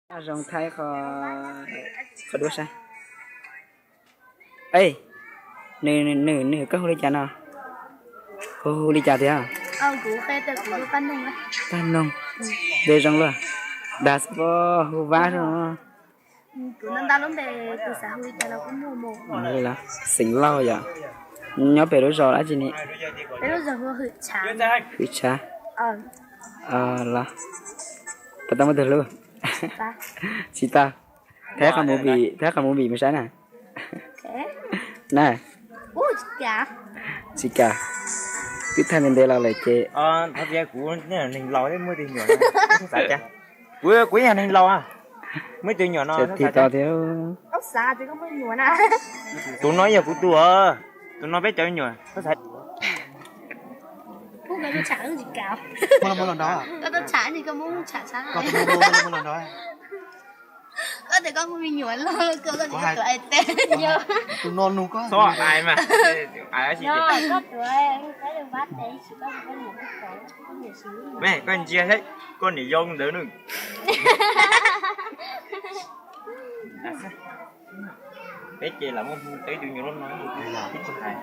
Zoo thaij qhov, qhov duab saib. Ej, nws, nws, nws koj hu li cas no? Hu, hu li cas tiag? Paj Noog. Npe zoo luaj. Dag xwb pob, hu Vab xwb no. Xeem Lauj yom. Nyob pem lub zos dab tsi ni? Hwm Tshav. Los, puas tau muaj tus hlub? Tsis tau. Thaij qhov movie, thaij qhov movie mus saib na. Na. Tsis kam. Twb thaij ntev ntev los lawm ces. Kuv, kuv yog neeg laus no, muaj tus nyuam no. Kuv, kuv yog neeg laus, muaj tus nyuam no. Tig tau thiab. Tus no yog kuv tus, tus no peb cov nyuam. Koj tias koj muaj me nyuam loj, koj tias koj tuav tes. Tus no nug koj. Txhob hais mas. Koj ntsia thiab, koj niam yau ntawd nws. Peb ces lam muaj ib tug nyuam loj no, tib tug hais.